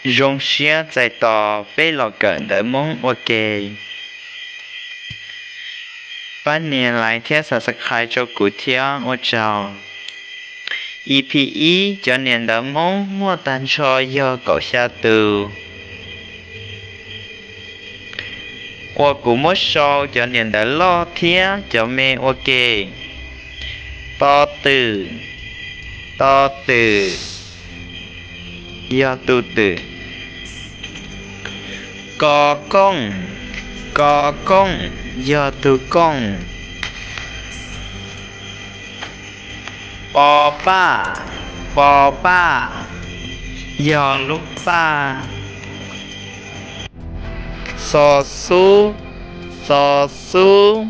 Zoo siab txais tos peb los kawm ntawv Hmoob ua ke. Pab nias like thiab subscribe rau kuv thiab, ua tsaug. E P ib, cov niam ntawv Hmoob muaj tag nrho yog kaum xya tus. Uas kuv muab sau cov niam ntawv loj thiab cov me ua ke. To twm, to twm, yog tus twm. Ko kooj, ko kooj, yog tus kooj. Po paj, po paj, yog lub paj. Xo xub, xo xub,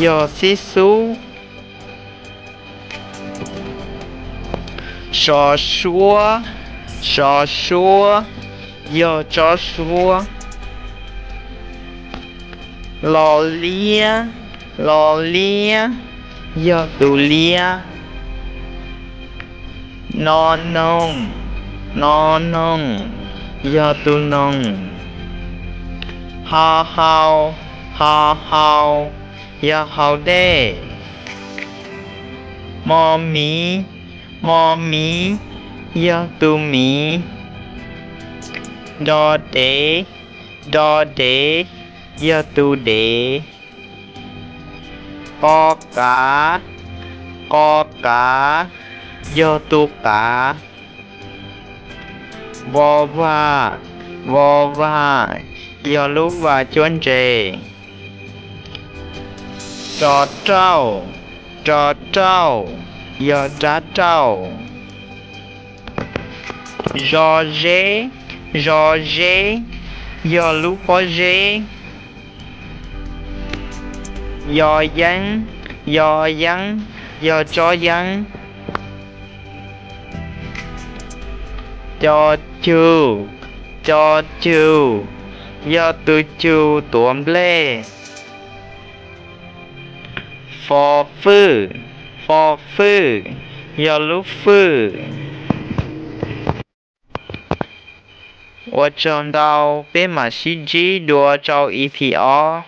yog xib xub. So suab, so suab, yog tsob suab. Lo liab, lo liab, yog tus liab. No noog, no noog, yog tus noog. Ho hau, ho hau, yog hau dej. Mo miv, mo miv, yog tus miv. Do dev, do dev, yog tus dev. Qo qav, qo qav, yog tus qav. Vo vag, vo vag, yog lub vag cuab ntses. Ro rauj, ro rauj, yog rab rauj. Zo zeb, zo zeb, yog lub pob zeb. Yo yeeb, yo yeeb, yog tsob yeeb. Co cug, co cug, yog tus cug tuav nplej. Fo fwj, fo fwj, yog lub fwj. Ua tsaug ntau, peb mam sib ntsib dua rau E P ob.